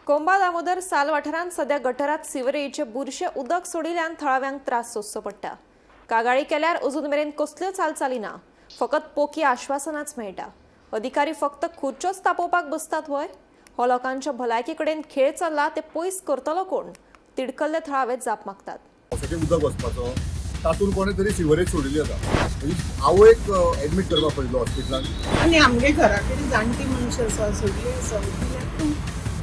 कोंबा दामोदर साल वाठारांत सध्या गटरात सिवरेज बुरशें उदक सोडिल्ल्यान थळाव्यांक त्रास सोंसचो पडटा. कागाळी केल्यार अजून मेरेन कसल्योच हालचाली ना, फकत पोकी आश्वासनाच मेळटा. अधिकारी फक्त खुर्च्योच तापोवपाक बसतात व्हय? हो लोकांच्या भलायके कडेन खेळ चल्ला ते पयस करतलो कोण? तिडकल्ले थळावे जाप मागतात. पावसाचें उदक वचपाचो, तातूंत कोणें तरी सिवरेज सोडिल्ली आसा. म्हणजे आवयक एडमीट करपाक पडिल्लो हॉस्पिटलान. आनी आमगे घरा कडेन जाणटी मनशां आसा, सगळीं आसा.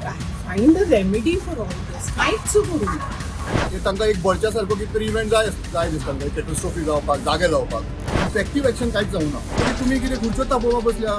We have to find a remedy for all this. कांयच करूंक ना. ते तांकां एक बर्च्या सारको कितें तरी इव्हेंट जाय जाय दिसता तांकां, कॅटस्ट्रॉफी जावपाक, जागे जावपाक. इफेक्टीव एक्शन कांयच जावंक ना. तरी तुमी कितें खुर्च्यो तापोवपाक बसल्या.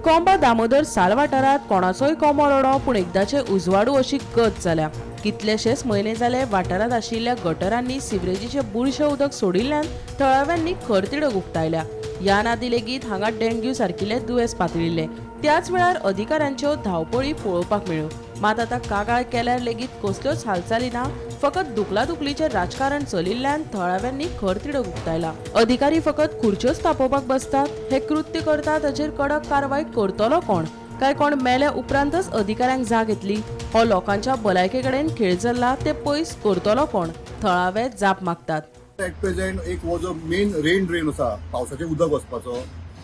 कोंबा दामोदर साल वाठारांत कोणाचोय कोंबो रडो पूण एकदाचे उजवाडू अशी गत जाल्या. कितलेशेच म्हयने जाले वाठारांत आशिल्ल्या गटरांनी सिवरेजीचें बुरशें उदक सोडिल्ल्यान थळाव्यांनी खर तिडक उक्तायल्या. ह्या नादी लेगीत हांगा डेंग्यू सारकिल्ले दुयेंस पातळिल्ले. त्याच वेळार अधिकाऱ्यांच्यो धांवपळी पळोवपाक मेळ्ळ्यो. मात आतां कागाळ केल्यार लेगीत कसल्योच हालचाली ना, फकत दुकलादुकलीचें राजकारण चलिल्ल्यान थळाव्यांनी खर तिडक उक्तायला. अधिकारी फकत खुर्च्योच तापोवपाक बसतात, हे कृत्य करतात ताचेर कडक कारवाय करतलो कोण? काय कोण मेल्या उपरांतच अधिकाऱ्यांक जाग येतली? हो लोकांच्या भलायके कडेन खेळ चल्ला ते पयस करतलो कोण? थळावे जाप मागतात. एट प्रेझेंट एक हो जो मेन रेन ड्रेन आसा, पावसाचें उदक वचपाचो,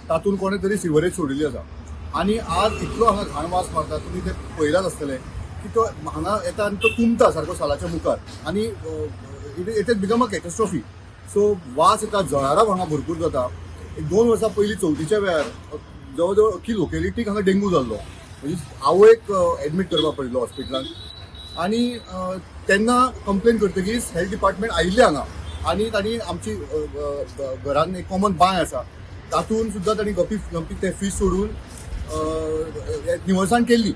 तातूंत कोणें तरी सिवरेज सोडिल्ली आसा आनी आज इतलो हांगा घाण वास मारता, तुमी ते पळयलाच आसतलें की तो हांगा येता आनी तो तुंबता सारको सालाच्या मुखार आनी it is become a catastrophe. So वास येता, जळारां हांगा भरपूर जाता. एक 2 वर्सां पयलीं चवथीच्या वेळार जवळ जवळ अख्खी लोकेलिटीक हांगा डेंगू जाल्लो. म्हणजे आवयक एडमीट करपाक पडिल्लो हॉस्पिटलान आनी तेन्ना कंप्लेन करतकीच हेल्थ डिपार्टमेंट आयिल्ले हांगा आनी तांणी आमची घरान एक कॉमन बांय आसा, तातूंत सुद्दां तांणी गपी गपी ते फीश सोडून निवळसाण केल्ली.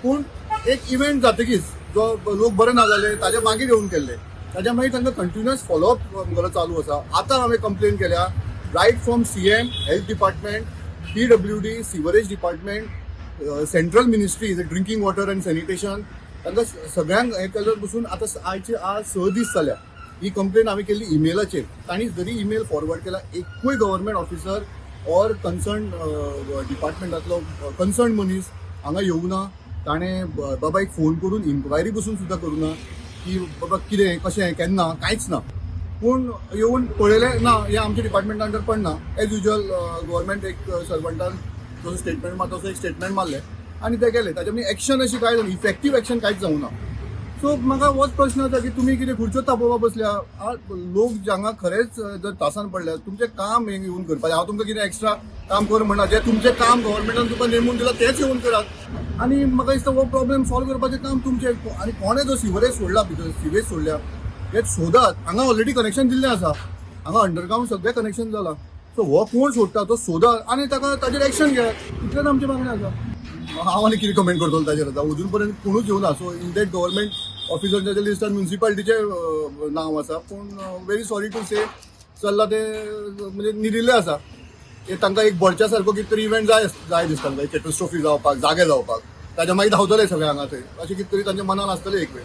पूण एक इव्हेंट जातकीच जो लोक बरे ना जाले, ताच्या मागीर येवन केल्ले. ताच्या मागीर तांकां कंटिन्युअस फॉलोअप आमगेलो चालू आसा. आतां हांवें कंप्लेन केल्या, right from CM, health department, PWD, sewerage department, central ministry, drinking water and sanitation, तांकां सगळ्यांक हें केल्यार पसून आतां आयचे आज 6 दीस जाल्या. ही कंप्लेन हांवें केल्ली इमेलाचेर. तांणी जरी इमेल फॉरवर्ड केला, एकूय गव्हर्मेंट ऑफिसर ऑर कन्सर्न डिपार्टमेंटांतलो कन्सर्न मनीस हांगा येवंक ना. ताणें बाबा एक फोन करून इन्क्वायरी पसून सुद्दां करूं ना की बाबा कितें, कशें, केन्ना, कांयच ना. पूण येवन पळयलें ना, हें आमच्या डिपार्टमेंटा अंडर पडना. एज युजल गव्हर्मेंट एक सर्वंटान जसो स्टेटमेंट मारता तसो एक स्टेटमेंट मारलें आनी ते गेले. ताच्या मागीर एक्शन अशी कांय इफेक्टीव एक्शन कांयच जावंक ना. सो म्हाका होच प्रश्न आसा की तुमी कितें खुर्च्यो तापोवपाक बसल्या? लोक हांगा खरेंच जर त्रासान पडल्या, तुमचें काम हें येवन करपाचें. हांव तुमकां कितें एक्स्ट्रा काम कर म्हणना. जें तुमचें काम गव्हर्मेंटान तुमकां नेमून दिलां तेंच येवन करात. आनी म्हाका दिसता हो प्रॉब्लेम सॉल्व करपाचें काम तुमचें. आनी कोणें जो सिवरेज सोडला भितर, सिवेज सोडल्या, हे सोदात. हांगा ऑलरेडी कनेक्शन दिल्लें आसा, हांगा अंडरग्रावंड सगळें कनेक्शन जालां. सो हो कोण सोडटा तो सोदात आनी ताका ताजेर एक्शन घेयात, इतलेंच आमचें मागणें आसा. हांव आनी कितें कमेंट करतलो ताजेर? आतां अजून पर्यंत कोणूच येवना. सो इन that government ऑफिसरांच्या लिस्टान म्युन्सिपालिटीचें नांव आसा, पूण व्हेरी सॉरी टू से, चल्ला ते म्हणजे न्हिदिल्ले आसा ते. तांकां एक बर्च्या सारको कितें तरी इव्हेंट जाय जाय दिसता तांकां, कॅटस्ट्रॉफी जावपाक, जागे जावपाक. ताच्या मागीर धांवतले सगळे हांगा थंय, अशें कितें तरी तांच्या मनान आसतलें एक वेळ.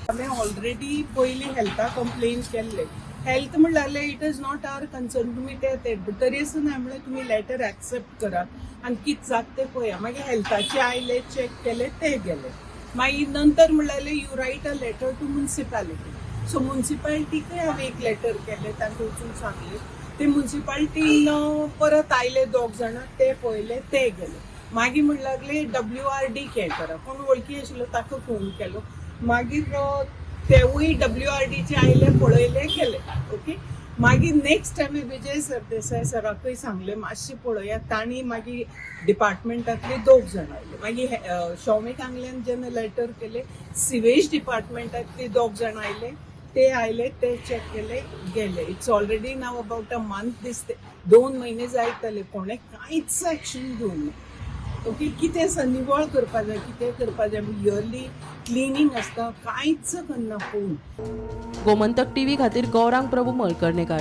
हांवें ऑलरेडी पयलीं हेल्थाक कंप्लेन केल्ले. हेल्थ म्हणल्यार it is not our concern, तुमी ते तरी आसतना हांवें म्हणलें तुमी लेटर एक्सेप्ट करात आनी कितें जाता तें पळया. मागीर हेल्थाचे आयले, चॅक केले, ते गेले. मागीर नंतर म्हणलें you write a letter to municipality. So मुन्सिपालिटीकय हांवें एक लेटर केलें, तांकां वचून सांगलें. ते मुन्सिपालिटीन परत आयले दोग जाणां, ते पळयले, ते गेले. मागीर म्हणूंक लागले डब्ल्यू आर डी हें करा. कोण वळखी आशिल्लो ताका फोन केलो. मागीर तेवूय डब्ल्यू आर डीचे आयले, पळयले, गेले. ओके, मागीर नेक्स्ट टायम विजय सरदेसाय सराकूय सांगलें, मातशें पळयात. तांणी मागीर डिपार्टमेंटांतले दोग जाण आयले. मागीर शौमिक आंगल्यान जेन्ना लेटर केले, सिवेज डिपार्टमेंटांतले दोग जाण आयले. ते आयले, ते चॅक केले, गेले. It's already now about a month दिसते, 2 म्हयने जायत जाले, कोणें कांयच एक्शन घेवंक ना. ओके, कितें आसा, निवळ करपा जाय, कितें करपा जाय, इयरली क्लिनींग आसता, कांयच करना कोण. गोमंतक टीव्ही खातीर गौरांग प्रभू मळकर्णेकार.